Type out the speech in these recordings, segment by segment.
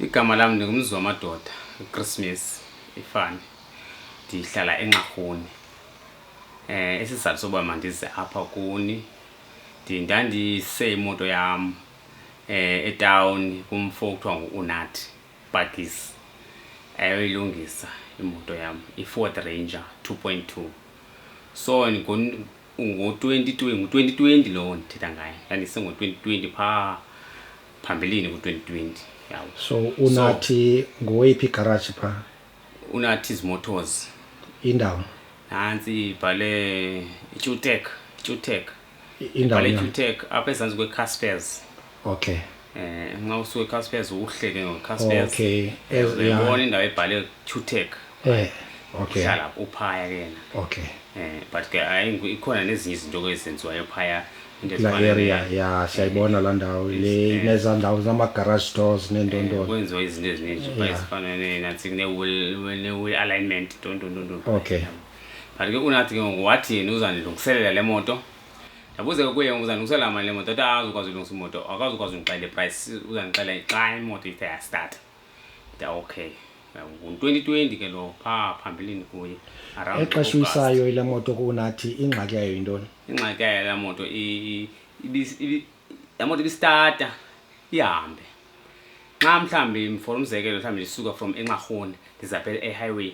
Igama lam ndinguMziwamadoda Christmas ifani. Ndihlala eNxarhuni. Isizathu soba mandize apha kuni, ndandise imoto yam etawuni kumfo okuthiwa ngu-Unathi Pakisi ayoyilungisa imoto yam, iFord Ranger 2.2. So ngo-2020, ngu-2020 lowo ndithetha ngaye, ndandise ngo-2020 phaa phambilini ku-2020, yabo. So Unathi ngoweyiphi igaraji phaa? Unathi's Motors. Indawo? Nantsi ibhale iTutek, Tutek. Indawo Ibhale yona? Tutek apha ezantsi kweCaspers. Nxa usuka eCaspers uhle ke ngoCaspers. Uyayibona indawo ebhale Tutek. Okay. Uhlala uphaya ke yena. But ke hayi ikhona nezinye izinto ke ezenziwayo phaya, into La ezifana area, ya, siyayibona laa ndawo le inezaa ndawo zama-garage doors neentontoni. Kwenziwa izinto ezininzi phaa ezifana nantsi ne-wheel alignment, ntontontonto. But ke uNathi ke ngoku wathi yena uzandilungiselela le moto. Ndabuza ke kuye, uzandilungiselela mali le moto? Wathi akazukwazi ulungisa imoto, akazukwazi undixelela iprice, uzandixelela xa imoto ithe yastarta. Ndathi okay. Ngu-2020 ke lo, phaa phambilini kuye, around Exesha August. uyisayo ile moto kuNathi, ingxaki yayo yintoni? Ingxaki yayo laa moto laa moto ibistarta ihambe. Xa mhlawumbi, for umzekelo, mhlawumbi ndisuka from eNxarhuni ndiza apha e-highway,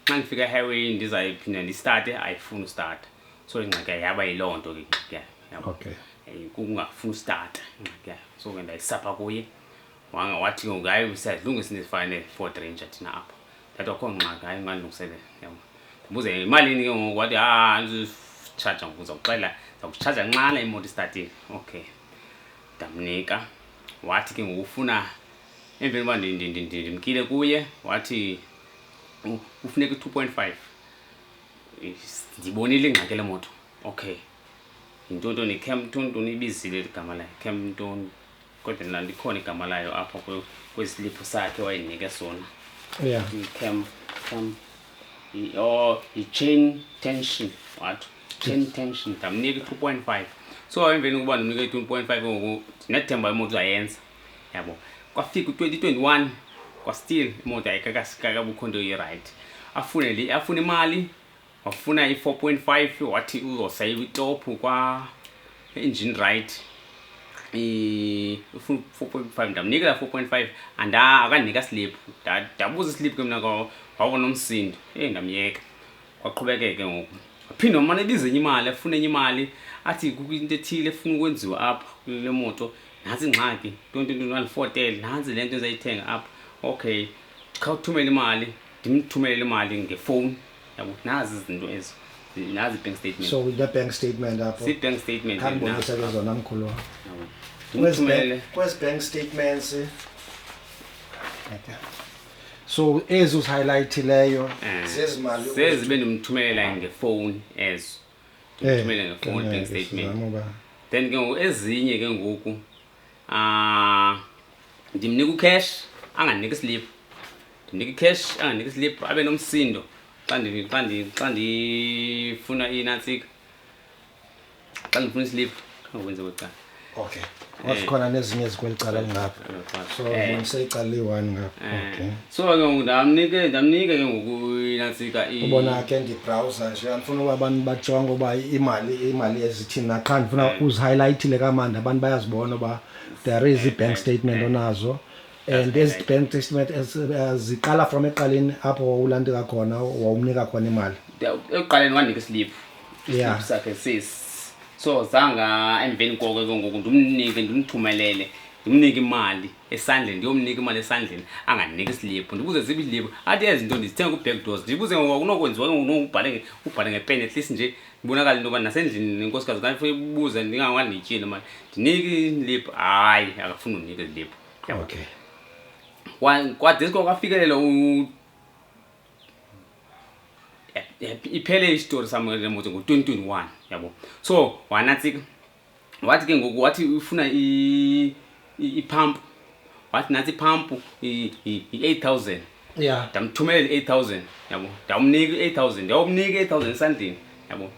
xa ndifika e-highway ndizayiphinda ndistarte, ayifuni ustarta. So ingxaki yayo yaba yiloo nto ke, ingxaki yayo, yabo. Kukungafuni ustarta ingxaki yayo. So ke ndayisapha kuye, wathi ke ngoku hayi siyazilungisa into ezifana nee-Ford Ranger thina apha. Ndathi akukho ngxaki, hayi ungandilungiselela, yabo. Ndibuze yimalini ke ngoku, wathi andizitshaja ngoku, ndizawuxela, ndizawukutshaja nxana imoto istartile. Okay, ndamnika. Wathi ke ngoku ufuna, emveni koba ndimkile kuye, wathi ufuneka i-2.5. Ndibonile ingxaki le moto. Okay, yintontoni, icam ntontoni ibizile igama layo, cam ntoni, kodwa mna likhona igama layo apha kwisiliphu sakhe wayendinike sona. I-cam, cam, oh, yi-chain tension, wathi chain tension. Ndamnika i-2.5. So emveni kokuba ndimnike i-2.5 ngoku ndinethemba imoto uzayenza, yabo. Kwafika u-2021, kwastill imoto ayikakabukho nto irayithi. Afune le, afune imali, wafuna i-4.5, wathi uzosa itophu kwa engine right. Ufuna 4.5, ndamnika la 4.5, akandinika slip. Ndabuza islip ke mna, wabona umsindo. Ndamyeka. Kwaqhubekeka ke ngoku. Waphinde wamane ebiza enye imali, afune enye imali, athi kukho into ethile efuna ukwenziwa apha kule moto. Nantsi ingxaki, ntonto, ntonto, andifotele, nantsi le nto endizayithenga apha. Okay, khawuthumele imali, ndimthumelele imali ngefowuni. Yabo, nazi izinto ezo. Nazi i-bank statement. So ne-bank statement apho. Si-bank statement. Khandibonise ke zona, mkhulu. Yabo. Ndimthumelele. Kwezi bank statements. Okay. So ezi uzihighlightileyo zezi mali Zezi bendimthumelela ngefowuni ezo. Ndimthumelele ngefowuni bank statement. Sizama uba Then ke ngoku ezinye ke ngoku, ndimnika ucash anganiki slip. Ndimnika icash anganiki slip, abe nomsindo xa ndifuna inantsika. Xa ndifuna islip, khange kwecala. Okay. Wazikhona nezinye ezikweli cala lingapha. So ubonise icala liyi-1 ngapha. Okay. So ke ngoku ndamnike ke ngoku inantsika Ubona ke ndibrowser nje, andifuna uba abantu bajonge uba imali ezithini na, qha ndifuna uzihighlightile kamandi, abantu bayazibona uba there is i-bank statement onazo. And ezi bank statement ziqala from ekuqaleni apho ulandeka khona, wawumnika khona imali. Ekuqaleni wanika islip. Islip sakhe sesi. So zanga emveni koko ke ngoku ndimnike, ndimthumelele, ndimnike imali esandleni, ndiyomnika imali esandleni, anganiki islip. Ndibuze ziphi islip, athi ezi zinto ndizithenga ku-back doors. Ndibuze ngoku akunokwenziwa ke ngoku nokubhale ubhale ngepeni at least nje kubonakala into yoba nasendlini nenkosikazi xa ifuna ibuze ndingandityile imali. Ndinike islip, hayi akafuni undinika islip. Yabo. Kwade kwafikelela iphele isitori sam le moto ngo-2021, yabo. So wanantsika, wathi ke ngoku wathi ufuna ipump, wathi nantsi ipump i-8,000. Ndamthumelela i-8,000, yabo. Ndamnika i-8,000, ndiyomnika i-8,000 esandleni, yabo.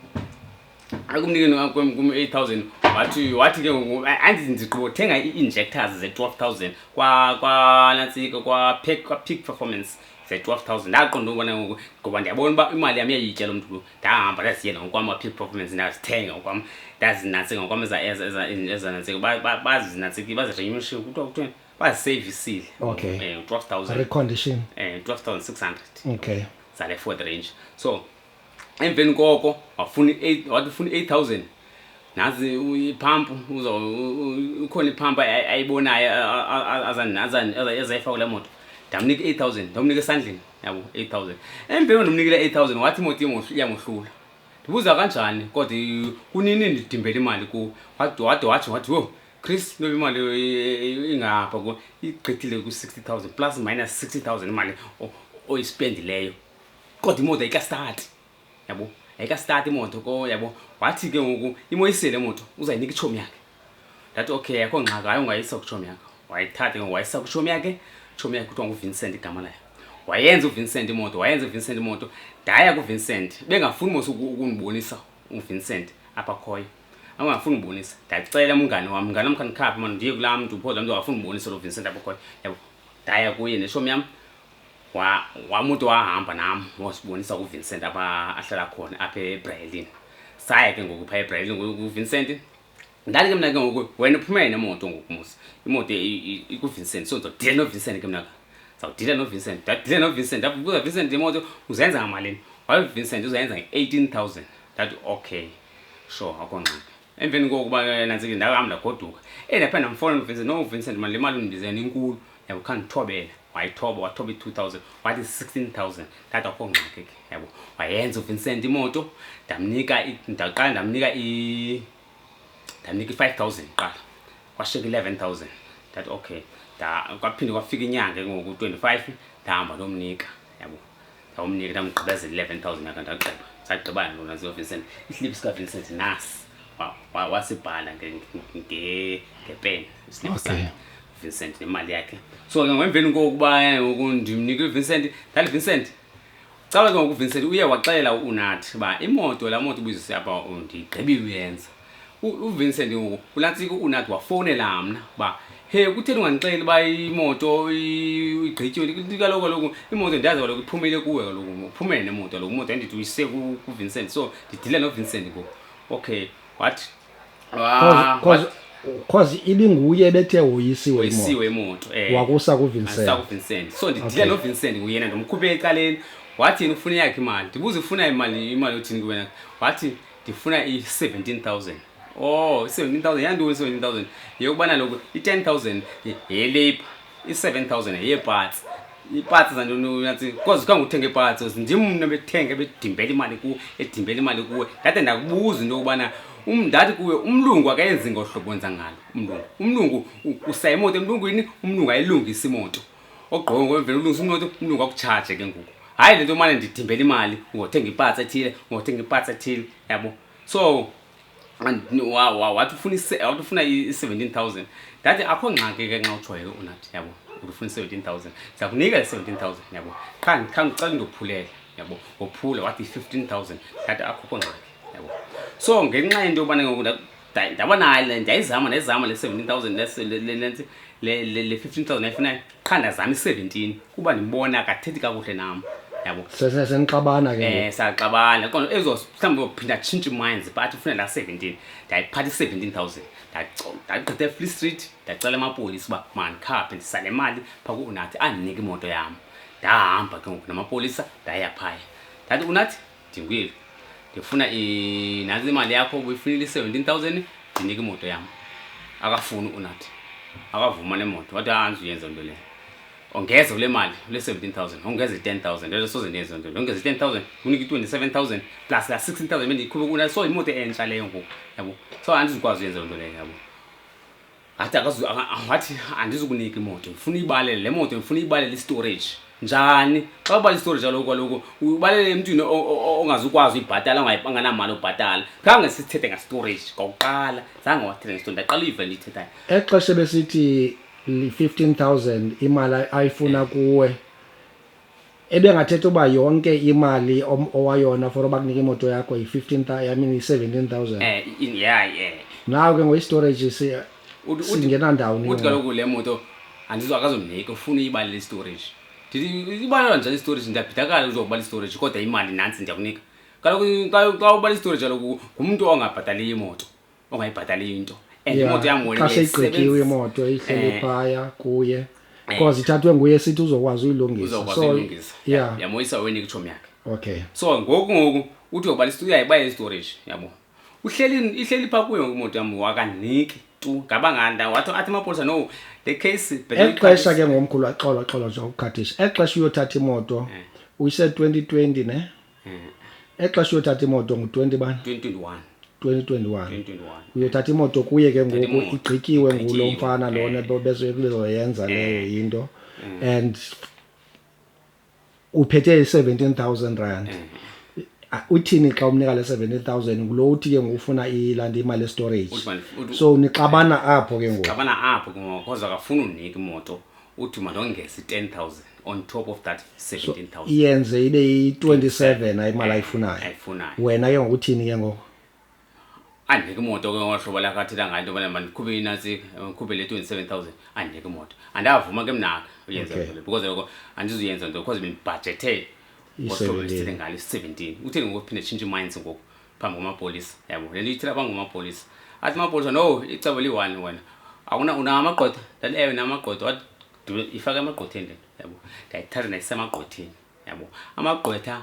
Akumnikeni kum i-8,000, Wathi ke ngoku andithi ndigqibothenga ii-injectors ze-12,000 kwa nantsika kwa peak performance ze-12,000. Ndaqonda ubona ngoku ngoba ndiyabona uba imali yam iyayitya lo mntu lo. Ndahamba ndaziyela ngokwam kwa-peak performance, ndazithenga ngokwam, ndazinantsika ngokwam eza nantsika bazinantsiki bazirenyushe, kuthiwa kuthiwa bazisevisile. 12,000. Recondition. 12,600 zale Ford Ranger. So emveni koko wafuna i-eight, wathi ufuna i-8,000. Nazi iphampu ukhona iphampu ayibonayo azayifaka kule moto. Ndamnika i-8,000, ndamnika esandleni yabo 8,000. Emveni ndimnikile 8,000, wathi imoto iyamohlula. Ndibuza kanjani kodwa kunini ndidimbele imali kuwo? Wade watsho wathi, "Wo Chris, noba imali ingapha igqithile ku-60,000, plus minus 60,000 imali oyispendileyo, kodwa imoto ayikastati yabo, ayikastati imoto ko yabo." Wathi ke ngoku imoyisile imoto, uzayinika itshomi yakhe. Ndathi, "Okay, akho ngxaki, hayi, ungayisa kutshomi yakho." Wayithatha ke ngoku, wayisa kutshomi yakhe. Itshomi yakhe kuthiwa nguVincent igama layo. Wayenza uVincent imoto, wayenza uVincent imoto. Ndaya kuVincent, bengafuni mos ukundibonisa uVincent apha akhoyo, angafuni undibonisa. Ndacela umngane wam, mngane wam, khandikhaphe mani ndiye kulaa mntu, pho laa mntu akafuni undibonisa lo Vincent apha akhoyo yabo. Ndaya kuye neshomi yam, wamuntu wahamba nam wasibonisa kuVincent apha ahlala khona apha eBraelyn. Saya ke ngoku phaa eBraelyn kuVincent. Ndathi ke mna ke ngoku, "Wena uphumele nemoto ngoku mos, imoto ikuVincent, so ndizawudila noVincent ke mna, ndizawudila noVincent." Ndadila noVincent, ndabuza, "Vincent, imoto uzenza ngamalini?" Waye Vincent uzayenza nge-18,000. Ndathi, "Okay, sure, akho ngxaki." Emveni kokuba nantsike ndahamba ndagoduka, ndaphinda ndamfowunela uVincent. "No Vincent mani, le mali undibizele inkulu yabo, khandithobele." Wayithoba, wathoba i-2,000, wathi 16,000. Ndathi, "Akho ngxaki ke yabo." Wayenza uVincent imoto, ndamnika ndaqala ndamnika i-5,000 kuqala, kwashiyeka i-11,000. Ndathi, "Okay." Kwaphinde kwafika inyanga ke ngoku, 25, ndahamba ndomnika yabo, ndawumnika, ndamgqibezela i-11,000 yakhe, ndagqiba, sagqibana lona ziyoVincent. Islip sikaVincent nasi, wasibhala ngepeni islip sakhe Vincent nemali yakhe. So ke ngoemveni kokuba ngoku ndimnike uVincent, ndathi, "Vincent," caba ke ngoku uVincent uye waxelela uNathi uba imoto, laa moto ubuyizise apha, ndigqibile uyenza. UVincent ngoku ulantsika, uNathi wafowunela mna uba, "He, kutheni ungandixeli uba imoto igqityiwe? Kaloku imoto ndiyazi kaloku iphumile kuwe, kaloku uphumele nemoto, kaloku imoto endithi uyise kuVincent, so ndidile noVincent ngoku." Okay, wathi Cause ibinguye ebethe woyisiwe imoto. Woyisiwe imoto. Wakusa kuVincent. Asa kuVincent. So ndidile noVincent nguyena, ndomkhuphe ecaleni. Wathi yena ufuna yakhe imali. Ndibuza, "Ufuna imali yothini kuwena?" Wathi, "Ndifuna i-17,000." Oh, i-17,000 yantoni? I-17,000 yeyokubana lokhu i-10,000 yelabor, i-7,000 yeyeparts. Iparts zantoni nathi? Cause khange uthenge iparts, ndim mna bethenga, bedimbela imali kuwe, edimbela imali kuwe. Ndade ndakubuza into yokubana ndathi kuwe umlungu akayenzi ngohlobo wenza ngalo umlungu. Umlungu usa imoto emlungwini, umlungu ayilungisa imoto, ogqoke ngoemveni ulungisa imoto, umlungu akutshaje ke ngoku. Hayi, le nto mane ndidimbela imali, ngothenga iparts ethile, ngothenga iparts ethile yabo. So wathi ufuna wathi ufuna i-17,000. Ndathi, "Akho ngxaki ke, nxa utshoyo uNathi yabo uthi ufuna i-17,000, ndiza kunika i-17,000 yabo, qha ndicela ndophulele yabo." Wophula, wathi i-15,000. Ndathi, "Akukho ngxaki yabo." So ngenxa yento yobana ngoku ndaba nayo ndiyayizama, ndayizama le 17,000, le 15,000 ayifunayo, qha ndazama i-17 kuba ndimbona akathethi kakuhle nam yabo. Senixabana ke ngoku. Saxabana kodwa ezo mhlawumbi uyophinda atshintshe minds, but ufuna la 17. Ndayiphatha i-17,000, ndagqitha eFlea Street, ndacela amapolisa uba mandikhaphe ndisale mali phaa kuUnathi andinike imoto yam. Ndahamba ke ngoku namapolisa, ndaya phaya, ndathi, "Unathi, ndinguyile, ndifuna nantsi imali yakho ubuyifunile, i-17,000, ndinike imoto yam." Akafuni uNathi, akavuma nemoto. Wathi, "Andizuyenza nto leyo, ongeze kule mali, kule 17,000 ongeze i-10,000 leyo, soze ndiyenze nto, ongeze i-10,000, kunike i-27,000 plus la 16,000 bendiyikhuphe kuna, so imoto entsha leyo ngoku yabo, so andizukwazi uyenza loo nto leyo yabo." Wathi wathi, "Andizukunika imoto, ndifuna uyibalele le moto, ndifuna uyibalele istorage." Njani xa ubala istorage? Kaloku ubalele emntwini ongazukwazi uyibhatala, onganamali obhatala. Khange sithethe ngastorage kwakuqala, zange wathetha ngestorage, ndaqala uyiva le ithethayo. Exesha besithi li-15,000 imali ayifuna kuwe, ebengathetha uba yonke imali owayona for uba kunika imoto yakho yi-15, I mean, yi-17,000? Yeah. Nawe ke ngoyi-storage singena ndawoni? Uthi kaloku le moto andizo akazomnika, ufuna uyibalele i-storage. Ndithi ibalelwa njani i-storage? Ndiyabhidakala, uzobala i-storage kodwa imali nantsi ndiyakunika. Kaloku xa ubala i-storage kaloku ngumntu ongabhataliyo imoto, ongayibhataliyo into, and imoto yam wena xa seyigqityiwe uyayisebenzisa. Imoto ihleli phaya kuye because ithathwe nguye sithi uzokwazi uyilungisa. Uzokwazi So uyilungisa. Yamoyisa wena itshomi yakhe. So ngoku uthi uyobala uyayibala i-storage, yabo. Uhleli, ihleli phaa kuyo ngoku imoto yam, akaniki tu. Ngaba nganda wathi, athi amapolisa no, le case bhele. Eli xesha ke ngomkhulu, xolo, xolo nje ukukhathisha, eli xesha uyothatha imoto uyise 2020 ne, eli xesha uyothatha imoto ngu-20 bani? 2021. 2021. 2021. Uyothatha imoto kuye ke ngoku. Imoto. Igqityiwe ngulo Igqityiwe, mfana lona bezoyenza leyo into and uphethe i-17,000 rand. Uthini xa umnika le 17,000 ngulo uthi ke ngufuna ilanto, imali ye-storage? Uthi So nixabana apho ke ngoku. Xabana apho ke ngoku because akafuni unika imoto, uthi mandongeze i-10,000 on top of that 17,000. Iyenze ibe yi-27 imali ayifunayo. Ayifunayo. Wena ke ngoku uthini ke ngoku? Andinike imoto ke ngohlobo lakhe athetha ngayo into yobana mandikhuphe inantsi, ndikhuphe le 27,000, andinike imoto. Andavuma ke mna ke uyenza loo nto leyo because kaloku andizuyenza nto because bendibhajethe ngohlobo I-17. Esithethe ngalo i-17. Utheni ngoku phinde tshintshe iminds ngoku phambi kwamapolisa, yabo? Le nto iyithela phambi kwamapolisa, athi amapolisa no, icebo liyi-one, wena awuna unawo amagqwetha? Ndathi ewe, nawo amagqwetha. Wathi ifake emagqwetheni le nto, yabo. Ndayithatha ndayisa emagqwetheni, yabo. Amagqwetha,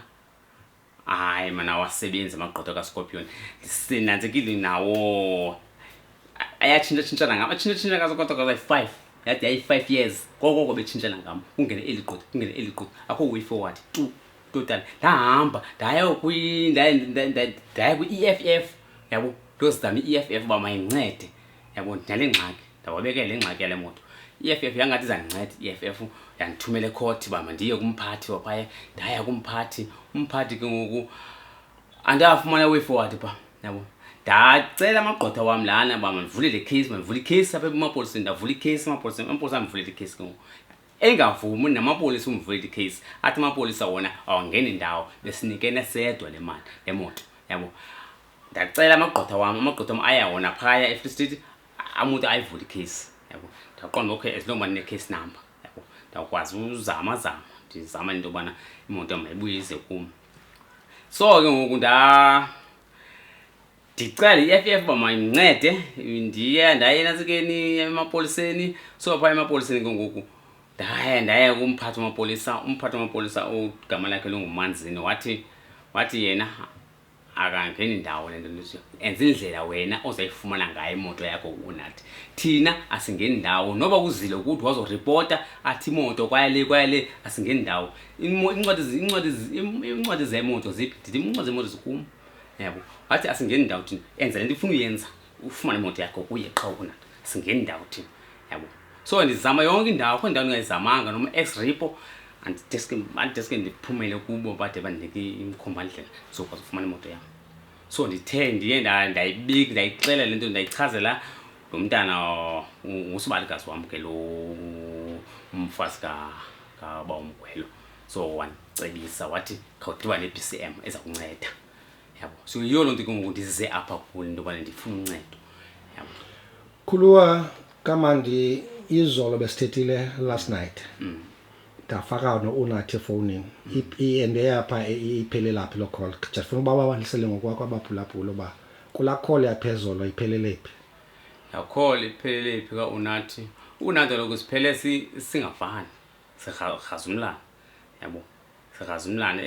hayi mana, awasebenzi amagqwetha kaScorpion. Sinantsekile nawo, ayatshintshatshintshana ngam, atshintshatshintsha ngazo kodwa kwayi-five, yathi yayi-5 years kokoko betshintshana ngam, kungene eli gqwetha, kungene eli gqwetha, akho way forward tu, total. Ndahamba ndaya ndaya kwi-EFF, yabo, ndiyozama i-EFF uba mayincede, yabo, ndinale ngxaki. Ndawabekela le ngxaki yale moto. I-EFF yangathi izandinceda. I-EFF yandithumela ekhothi uba mandiye kumphathi waphaya. Ndaya kumphathi, umphathi ke ngoku andafumana way forward phaa, yabo. Ndacela amagqwetha wam lana uba mandivule le case, mandivule i-case apha emapoliseni. Ndavula i-case emapoliseni, amapolisa amvulela i-case ke ngoku. Engavumi namapolisa umvulela i-case, athi amapolisa wona awangeni ndawo, besinikene sedwa le mali, le moto, yabo. Ndacela amagqwetha wam, amagqwetha wam aya wona phaya eFree State, amuntu ayivule i-case, yabo. Ndaqonda okay, as long uba ndine-case number, yabo, ndawukwazi uzama zama, ndizama into yobana imoto yam mayibuye ize kum. So ke ngoku ndicela i-EFF uba mayindincede. Ndiye ndaye enantsikeni emapoliseni. So phaa emapoliseni ke ngoku ndaya kumphathi wamapolisa. Umphathi wamapolisa ogama lakhe lunguManzini wathi yena akangeni ndawo le nto leyo, enza indlela wena ozayifumana ngayo imoto yakho unathi, thina asingeni ndawo. Noba uzile ukuthi wazoripota athi imoto kwaya le kwaya le, asingeni ndawo. Incwadi zemoto ziphi? Ndithi incwadi zemoto zikum, yabo. Wathi asingeni ndawo thina, enza le nto ifuna uyenza, ufumane imoto yakho kuye qha unathi, asingeni ndawo thina, yabo. So ndizama yonke indawo, akho ndawo ndingayizamanga, noma ex-repo andideske ndiphumele kubo bade bandinike imkhombandlela ndizokwazi ufumana imoto yam. So ndithe ndiye ndayibika, ndayixela le nto, ndayichazela lo mntana ngusibalikazi wam ke lo, umfazi kabawo Mgwelo. So wandicebisa wathi khawudibane ne-BCM eza kunceda, yabo. So yiyo loo nto ke ngoku ndize apha kule into yobana ndifuna uncedo, yabo. Khuluwa kamandi, izolo besithethile, last night ndafaka no-Unathi efowunini. And eyapha iphelelaphi loo call? Just funa uba babalisele ngokwakho abaphulaphula uba kulaa call yaphezolo iphelele phi. Laa call iphelele phi ka-Unathi? Unathi kaloku siphele singafani, sirhazumlana, yabo, sirhazumlana,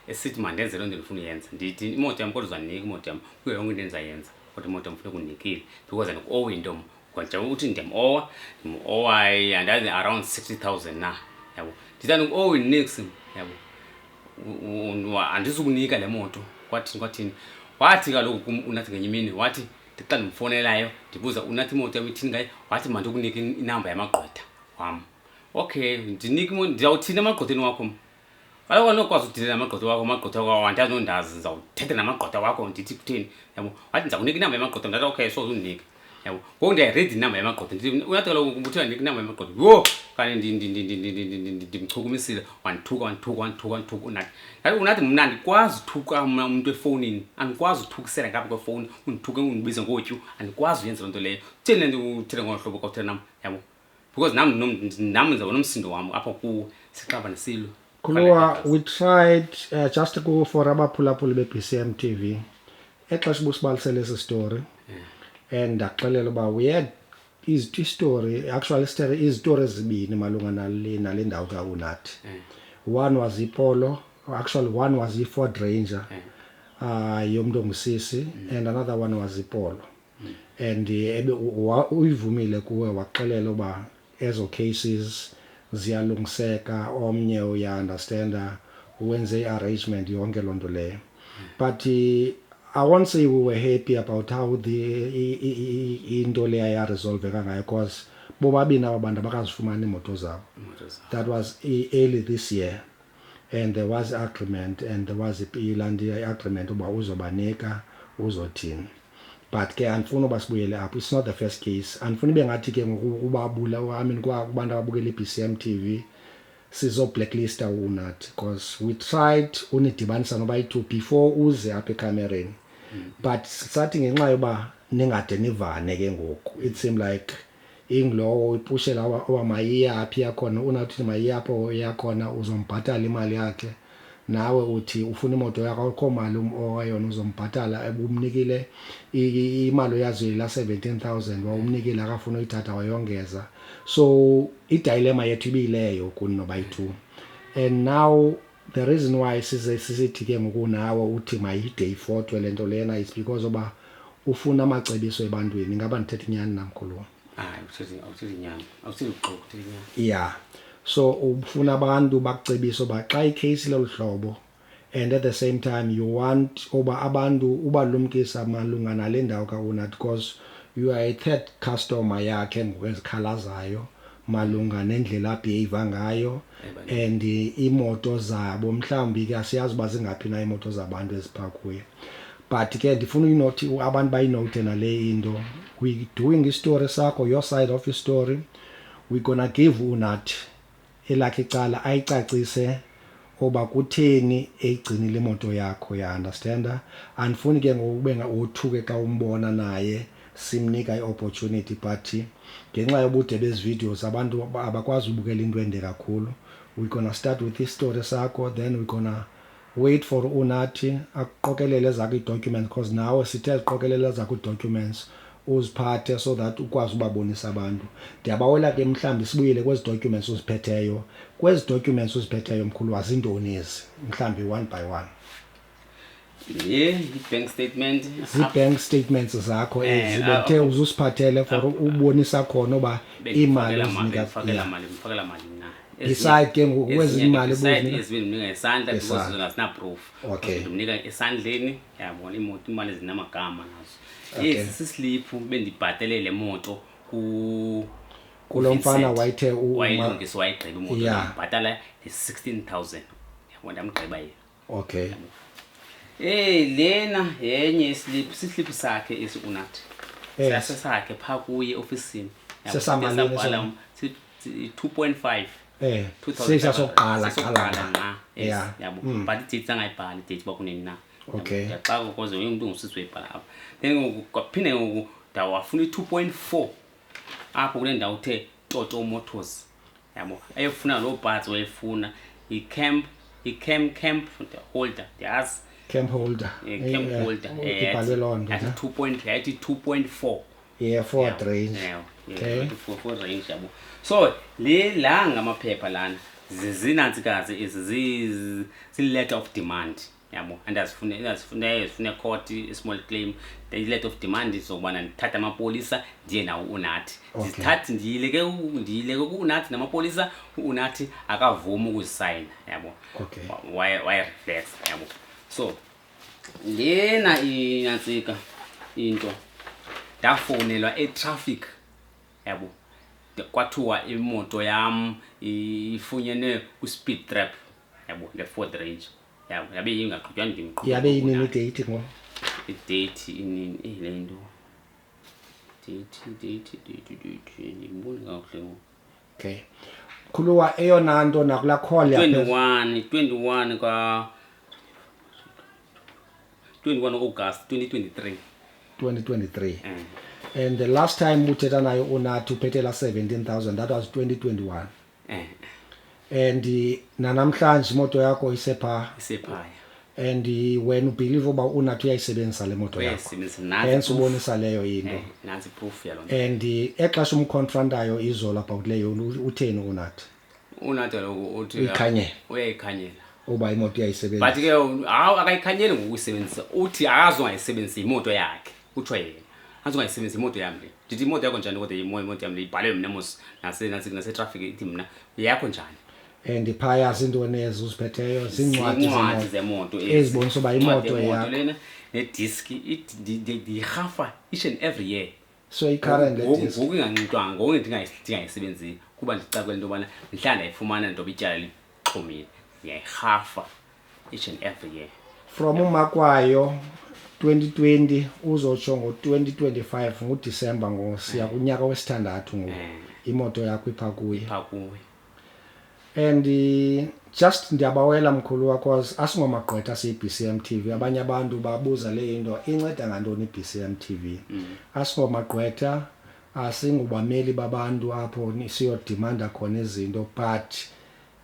esithi mandenze loo nto ndifuna uyenza. Ndithi imoto yam kodwa uzandinika imoto yam kuyo yonke into endizayenza, kodwa imoto yam funeka undinikile because andikuowi into mna. Njengoba uthi ndiyam-owa, ndim-owa andazi around 60,000 na, yabo. Ndithi andikuowi niks, yabo. Andizukunika le moto. Kwathini, kwathini? Wathi kaloku kum uNathi ngenye imini, wathi xa ndimfowunelayo ndibuza uNathi imoto yam ithini ngaye, wathi mandikunike inamba yamagqwetha wam. Okay, ndinike, ndizawuthini emagqwetheni wakho mna? Kaloku andinokwazi udilela namagqwetha wakho, amagqwetha wakho andazi nondazi, ndizawuthetha namagqwetha wakho ndithi kutheni, yabo. Wathi ndiza kunika inamba yamagqwetha. Ndathi okay, soze undinike. Yabo, ngoku ndiyayiredi inamba yamagqwetha. Ndithi unathi kaloku kuthiwa ndinike inamba yamagqwetha. Yho, kanti ndimchukumisile, wandithuka, wandithuka, wandithuka, wandithuka unathi. Ndathi unathi mna andikwazi uthuka mna umntu efowunini, andikwazi uthukisela ngapha kwefowuni, undithuke undibize ngotyu, andikwazi uyenza loo nto leyo. Kutheni le nto uthetha ngolo hlobo xa uthetha nam? Yabo, because nam ndizawuba nomsindo wam apha kuwe, sixabane silwe. Khuluwa, we tried just ku for abaphulaphuli be-BCM TV. Exesha ubusibalisele esi story and ndakuxelela uba we had istory, actually story, izitori ezibini malunga nale ndawo kaUnathi. One was iPolo, actually one was iFord Ranger yomntu ongusisi, and another one was iPolo. And ebe uyivumile kuwe, waxelela uba ezo cases ziyalungiseka, omnye uya-understanda, wenze i-arrangement yonke loo nto leyo. But I won't say we were happy about how the into leya yaresolveka ngayo, because bobabini aba bantu abakazifumani iimoto zabo. Imoto zabo. That was early this year, and there was agreement and there was ilanti agreement uba uzobanika, uzothini. But ke andifuni uba sibuyele apho, it's not the first case. Andifuni ibe ngathi ke ngoku ubabula, I mean, kubantu ababukela i-BCM TV sizo-blacklista uNathi, because we tried unidibanisa noba yi-two before uze apha ekamereni, but sathi ngenxa yoba ningade nivane ke ngoku, it seemed like ingulowo ipushela oba mayiyaphi yakhona. Unathi mayiyapho yakhona, uzombhatala imali yakhe, nawe uthi ufuna imoto yakho, akukho mali owayona uzombhatala. Ebumnikile imali oyaziyo la 17,000, wawumnikile, akafuna uyithatha, wayongeza. So i-dilemma yethu ibiyileyo kuni noba yi-two. And now the reason why size sisithi ke ngoku nawe uthi mayide ifotwe le nto lena is because oba ufuna amacebiso ebantwini. Ingaba ndithetha inyani namkhulu? Hayi, awuthethi inyani, awuthethi uxoki, uthetha inyani. Yeah, so ufuna abantu bakucebise uba xa i-case lolu hlobo, and at the same time you want uba abantu ubalumkisa malunga nale ndawo kaUnathi, because you are a third customer yakhe ngoku ezikhalazayo malunga nendlela abehave ngayo and imoto zabo. Mhlawumbi ke asiyazi uba zingaphi na iimoto zabantu eziphaa kuye, but ke ndifuna uyinothi abantu bayinote nale into. We doing istory sakho, your side of story. We gonna give uNathi elakhe icala, ayicacise oba kutheni eyigcinile imoto yakho, ya understanda? Andifuni ke ngoku ube wothuke xa umbona naye, simnika i-opportunity, but ngenxa yobude bezi videos abantu abakwazi ubukela into ende kakhulu. We gonna start with istory sakho, then we gonna wait for uNathi akuqokelele ezakho ii-documents, because nawe sithe ziqokelele ezakho ii-documents uziphathe so that ukwazi ubabonisa abantu. Ndiyabawela ke mhlawumbi sibuyele kwezi documents uziphetheyo. Kwezi documents uziphetheyo, mkhulu, wazintoni ezi, mhlawumbi one by one? Le i-bank statement. Zii-bank statements zakho ezi bendithe uzusiphathele for ubonisa khona uba imali ozinika. Bendifakela mali, ndifakela mali mna. Beside ke ngoku kwezi imali Beside obuzinika- ezinye ndimnika ngesandla because Ngesandla. zona azina-proof. Ndimnika esandleni, yabona, imoto imali zinamagama nazo. Esi sisliphu bendibhatele le moto ku Kulo mfana Vincent. wayethe Wayilungisa, wayigqiba imoto. Ndambhatala nge-16,000, yabona, ndamgqiba yena. Lena yenye islip, sislip sakhe esi uNathi. Sasesakhe phaa kuye eofisini. Yabo, Sesamalini sasabhala sona? 2.5. 2,500. Sesiya sokuqala, Sesokuqala qala. nqa, esi, yabo. But idate sangayibhali, idate uba kunini na. Yabo, ndiyaxaka because umntu ongusisi uyibhala apha. Then ngoku kwaphinde ngoku ndawafuna i-2.4 apho kule ndawo uthe Toto Motors. Yabo, ayefuna loo parts wayefuna i-camp, i-cam, camp holder, ndiyazi. Camp holder. Camp holder. Ibhalwe loo nto, Yathi ne? two point, yathi 2.4. Yeah, Ford Range. Yathi four range, yabo. So le la ngamaphepha lana zinantsikazi ezi zi letter of demand, yabo. Andazifuna, andazifuna, zifuna court small claim, the letter of demand zokubana ndithathe amapolisa ndiye nawo uNathi. Ndithathe ndiyileke ndiyileke kuNathi namapolisa, uNathi akavumi ukuzisayina, yabo. Waye reflex, yabo. So lena inantsika into ndafowunelwa etraffic, yabo. Kwathiwa imoto yam ifunyenwe kwi-speed trap, yabo, le Ford Range, yabo, yabe ingaqhutywa ndim. Yabe inini idate ngo? Idate inini, le nto Date, date, date, date, ndiboni kakuhle ngoku. Okay, khuluwa, eyona nto nakulaa call yaphe. 21, 21 ka 21 August 2023. 2023. Eh. And the last time uthetha nayo uNathi uphethe la 17,000, that was 2021. And nanamhlanje imoto yakho isepha. Isephaya. And wena ubelieve uba uNathi uyayisebenzisa le moto yakho? Uyayisebenzisa, nantsi Hence proof. ubonisa leyo into. Nantsi proof yaloo nto. And exesha umconfrontayo izolo about leyo, utheni uNathi? UNathi kaloku uthi Uyikhanyela. Uyayikhanyela. Uba imoto uyayisebenzisa. But ke hawu, akayikhanyeli ngokuyisebenzisa, uthi akazongayisebenzisa imoto yakhe, utsho yena, azongayisebenzisa imoto yam le. Ndithi imoto yakho njani? Kodwa imoto yam le ibhalwe mna mos, nasetraffic ithi mna, yakho njani? And phaya zintoni ezi uziphetheyo? Ziincwadi? Ziincwadi zemoto ezi. Ezibonisa uba Incwadi imoto yemoto yakho. Lena nediski ndiyirhafa each and every year. So i-current le Ngoku disk. Ngoku inganxitywa ngoku ndingayisebenzisi kuba ndicakele into yobana mhla ndayifumana ntoba ityala lixhomile, ndiyayirhafa each and every year. From umakwayo 2020 uzotsho ngo-2025 nguDisemba, ngosiya kunyaka wesithandathu ngoku, imoto yakho ipha kuye. Phaa kuwe. And just ndiyabawela, mkhulu, cause asingomagqwetha, siyi-BCM TV. Abanye abantu babuza le into, inceda ngantoni i-BCM TV? Asingomagqwetha, asingubameli babantu apho siyodimanda khona izinto, but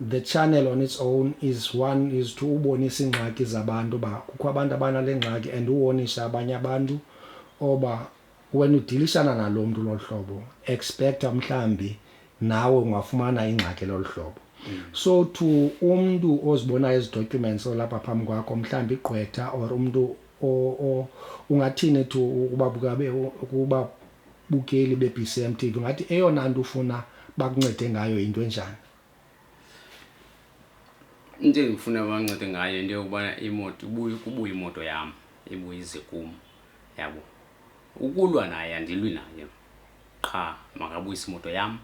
the channel on its own is one is to ubonisa iingxaki zabantu, uba kukho abantu abanale ngxaki, and uwonisha abanye abantu oba wena udilishana nalo mntu lolu hlobo, expecta mhlambi nawe ungafumana ingxaki lolu hlobo. So to umntu ozibonayo ezi documents olapha phambi kwakho, mhlambi igqwetha or umntu ungathini to ukuba bukeli be-BCM TV, ungathi eyona nto ufuna bakuncede ngayo yinto enjani? Into endifuna bancede ngayo into yokubana imoto ibuye, kubuye imoto yam, ibuye ize kum, yabo. Ukulwa naye andilwi naye, qha makabuyise imoto yam,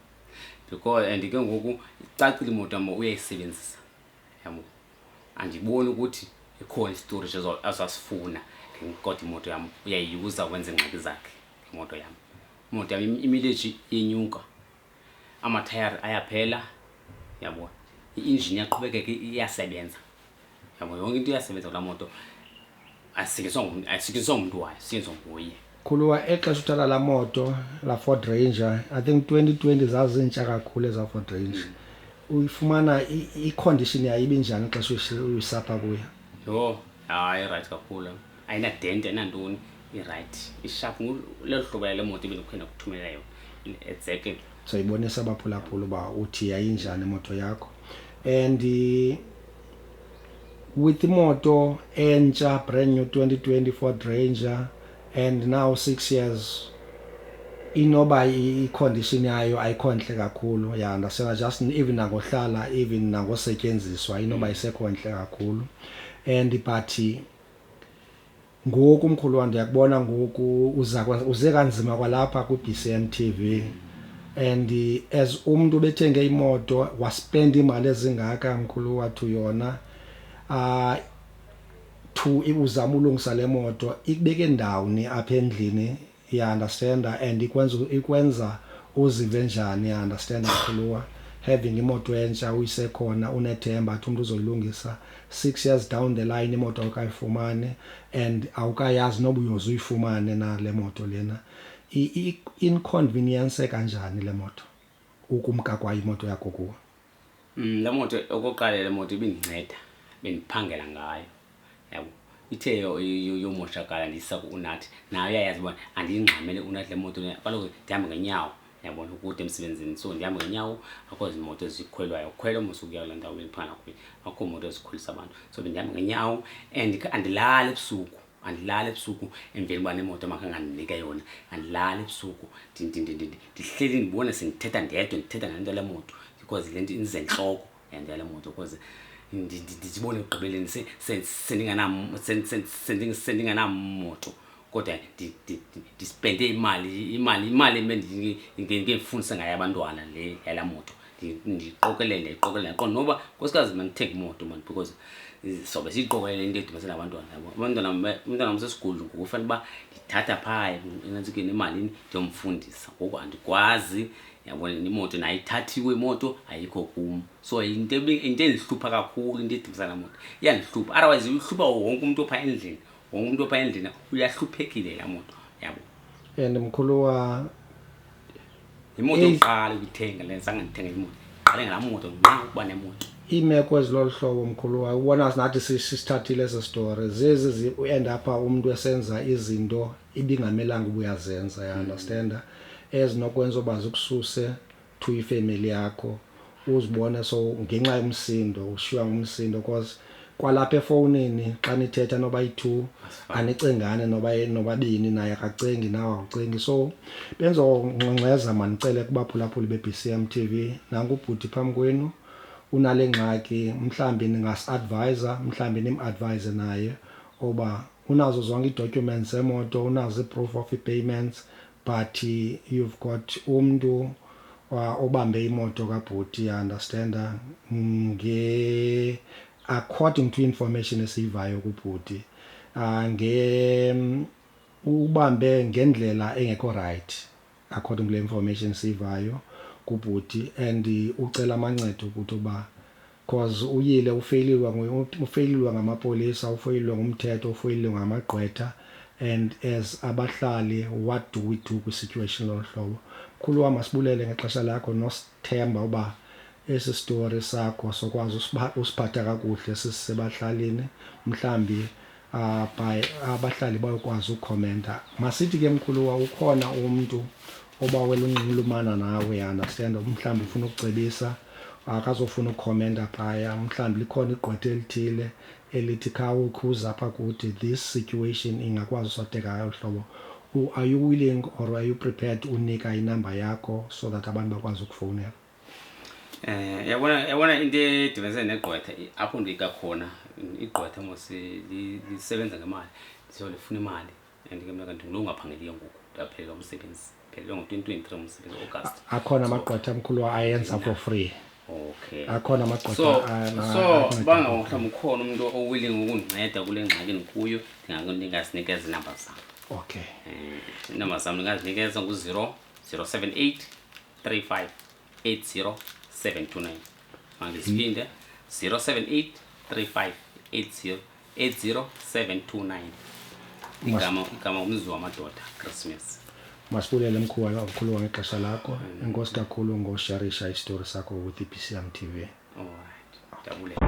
because and ke ngoku icacile imoto yam uyayisebenzisa, yabo. Andiboni ukuthi ikhona istorage azasifuna, kodwa imoto yam uyayiyuza wenza iingxaki zakhe ngemoto yam. Imoto yam imileji iyenyuka, amathayari ayaphela, yabo, i-injini iyaqhubekeka iyasebenza, yabo, yonke into iyasebenza kulaa moto. Ayisetyenziswa ngumntu wayo, isetyenziswa nguye. Khuluwa, exesha uthatha laa moto, laa Ford Ranger, I think 2020 zazintsha kakhulu ezaa Ford Ranger, uyifumana i-condition yayo ibinjani ixesha uyisapha kuyo? Yho, hayi, irayithi kakhulu, ayinadent, ayinantoni, irayithi, isharp, lelo hlobo yale moto ebendikhe ndakuthumelela yona exactly. So ibonisa abaphulaphula uba uthi yayinjani imoto yakho. And with imoto entsha, brand new 2020 Ford Ranger, and now 6 years, inoba i-condition yayo ayikho ntle kakhulu, ya understand, just even nangohlala, even nangosetyenziswa, inoba isekho ntle kakhulu. And but ngoku, mkhulu wam, ndiyakubona ngoku uze kanzima kwalapha kwi-BCM TV, and as umuntu bethenge imoto waspend imali ezingaka, mkhulu wathu, yona to uzama ulungisa le moto, ikubeke ndawoni apha endlini, ya understand, and ikwenza uzive njani, ya understand, mkhuluwa, having imoto entsha uyisekhona, unethemba athi umuntu uzoyilungisa, 6 years down the line imoto awukayifumani and awukayazi noba uyoze uyifumane na le moto lena? Inconvenience kanjani le moto, ukumka kwayo imoto yakho kuwe? Le moto, okokuqala, le moto ibindinceda, bendiphangela ngayo, yabo. Ithe yomoshakala, ndiyisa ku-Unathi, nayo uyayazi uba andiyingxamele uNathi le moto le. Kaloku ndihamba ngenyawo, yabona, ukude emsebenzini, so ndihamba ngenyawo, akho zimoto ezikhwelwayo, ukhwela mos ukuya kulaa ndawo bendiphangela kuyo, akho moto ezikhwelisa abantu, so bendihamba ngenyawo. And ke andilali ebusuku, andilali ebusuku emveni uba nemoto makangandinike yona, andilali ebusuku. Ndihleli ndibone sendithetha ndedwa, ndithetha ngale nto le moto, because le nto indizentloko le nto yale moto, because ndizibone ekugqibeleni sendingenamoto, kodwa ndispende imali ebendifundise ngayo abantwana le yalaa moto. Ndiqokelele, ndiqokelele, ndiqonde noba nkosikazi mandithenge imoto mani, because sobe siyiqokelele into edibanise nabantwana, yabo. Abantwana, umntwana wam usesigudlu ngoku, ufanele uba ndithatha phaa enantsikeni emalini ndiyomfundisa. Ngoku andikwazi, yabona, imoto nayo ithathiwe, imoto ayikho kum. So into endihlupha kakhulu into edibanisa laa moto, iyandihlupha. Otherwise ihlupha wonke umntu ophaa endlini, wonke umntu ophaa endlini uyahluphekile laa moto, yabo. And mkhuluwa, Yimoto yokuqala ukuyithenga le, zange ndithenge imoto, qale ngalaa moto nqa ukuba nemoto. Iimeko ezilolu hlobo, mkhuluwa, ubona nathi sisithathile esi story, zezi u-end up umntu esenza izinto ibingamelanga uba uyazenza, ya understand, ezinokwenza uba zikususe to ifemeli yakho, uzibone so ngenxa yomsindo, ushiywa ngumsindo, cause kwalapha efowunini xa nithetha noba yi-two anicengane noba nobabini, naye akacengi nawe awucengi. So benzongxengxeza, mandicele kubaphulaphuli be-BCM TV, nanku ubhuti phambi kwenu unale ngxaki, mhlawumbi ningasi-advisa, mhlawumbi nim-advise naye oba unazo zonke ii-documents zemoto, unazo ii-proof of ii-payments, but you've got umntu obambe imoto kabhuti, understanda, nge according to information esiyivayo kubhuti, nge ubambe ngendlela engekho right according kule information siyivayo kubhuti, and ucela amancedo ukuthi uba cause uyile ufeyiliwe, ufeyiliwe ngamapolisa, ufeyiliwe ngumthetho, ufeyiliwe ngamagqwetha, and as abahlali, what do we do kwi-situation lolu hlobo? Mkhulu wam, masibulele ngexesha lakho nosithemba uba esi story sakho sokwazi usiphatha kakuhle sisebahlalini, mhlambi by abahlali bayokwazi ukukhomenta. Masithi ke mkhuluwa, ukhona umntu obawela unxulumana nawe, understand, mhlawumbi ufuna ukucebisa, akazofuna ukukhomenta phaya, mhlawumbi likhona igqwetha elithile elithi khawukhuza apha kuthi, this situation ingakwazi usorteka ngolu hlobo. Are you willing or are you prepared unika inamba yakho so that abantu bakwazi ukufowunela? Yabona into edibanise negqwetha, apho ndika khona igqwetha mos lisebenza ngemali, so lifuna imali, and ke mna kanti ngulo ungaphangeliyo ngoku, ndaphelelwa umsebenzi, phelelwe ngo-2023 umsebenzi, August. Akhona amagqwetha, mkhulu, ayenza for free. Akhona amagqwetha. So so banga mhlawumbi ukhona umuntu owilling ukundinceda kule ngxaki ndikuyo, ndingazinikeza iinamba zam. Iinamba zam ndingazinikeza ngu-0 078 35 80 729. Mandiziphinde: 078 35 80 80 729. Igama umzi wamadoda Christmas. Masibulele mkhulu ngexesha lakho. Enkosi kakhulu ngosharisha isitori sakho with i-BCM TV. Alright, ndiyabulela.